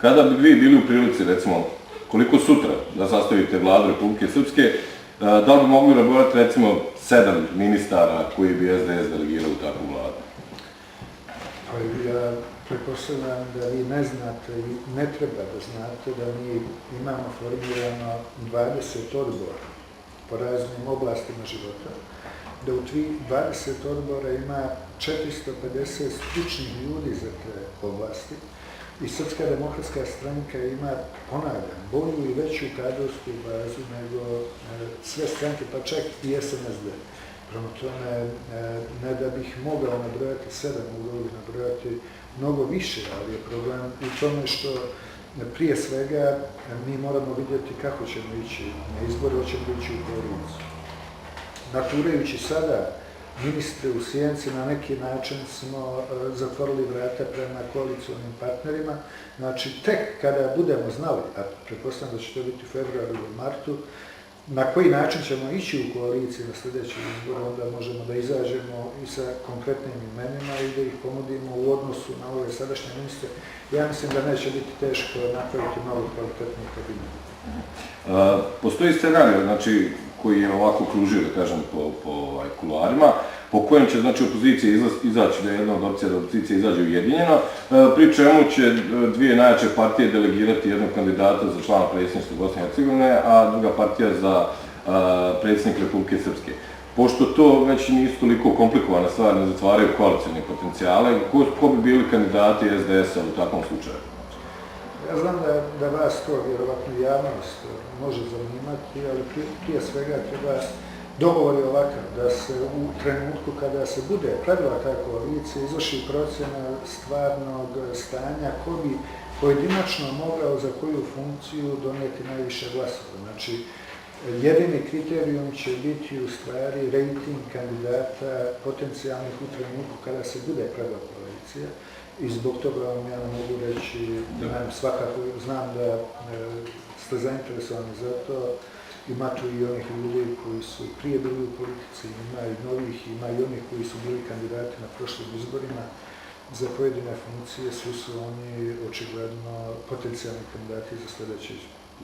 Kada bi vi bili u prilici, recimo, koliko sutra da sastavite vladu Republike Srpske, da li bi mogli nabrojati, recimo, 7 ministara koji bi SDS delegirao u takvu vladu? Pa ja pretpostavljam da vi ne znate i ne treba da znate da mi imamo formirano 20 odbora po raznim oblastima života, da u 20 odbora ima 450 stručnih ljudi za te oblasti i Srpska demokratska stranka ima, ponavljam, bolju i veću kadrovsku bazu nego sve stranke, pa čak i SNSD. Prema tome, ne da bih mogao nabrojati 7, mogao bih nabrojati mnogo više, ali je problem u tome što prije svega mi moramo vidjeti kako ćemo ići na izbore, hoćemo ići u koaliciju. Naturajući sada ministre u sjenci, na neki način smo zatvorili vrata prema koalicionim partnerima. Znači, tek kada budemo znali, a pretpostavljam da će to biti u februaru ili martu, na koji način ćemo ići u koaliciju na sljedeći izbor, onda možemo da izađemo i sa konkretnim imenima i da ih ponudimo u odnosu na ove sadašnje ministre. Ja mislim da neće biti teško napraviti novu kvalitetnu kabinetu. Postoji scenarij, znači, koji je ovako kružio, da kažem, po kuloarima, po kojem će, znači, opozicija izaći, da je jedna od opcija da opozicija izađe ujedinjena, pri čemu će dvije najjače partije delegirati jednog kandidata za člana predsjedništva Bosne i Hercegovine, a druga partija za predsjednik Republike Srpske. Pošto to već nisu toliko komplikovana stvar, ne zatvaraju koalicijne potencijale, ko bi bili kandidati SDS-a u takvom slučaju? Ja znam da vas to, vjerovatno javnost, može zanimati, ali prije svega treba dogovor je ovakav, da se u trenutku kada se bude pravila ta koalicija izvrši procjena stvarnog stanja ko bi pojedinačno mogao za koju funkciju donijeti najviše glasova. Znači, jedini kriterijum će biti u stvari rejting kandidata potencijalnih u trenutku kada se bude pravila koalicija. I zbog toga vam ja mogu reći, svakako znam da ste zainteresovani za to, ima tu i onih ljudi koji su prije bili u politici, ima i novih, ima i onih koji su bili kandidati na prošlim izborima za pojedine funkcije, svi su oni očigledno potencijalni kandidati za sljedeće izbore.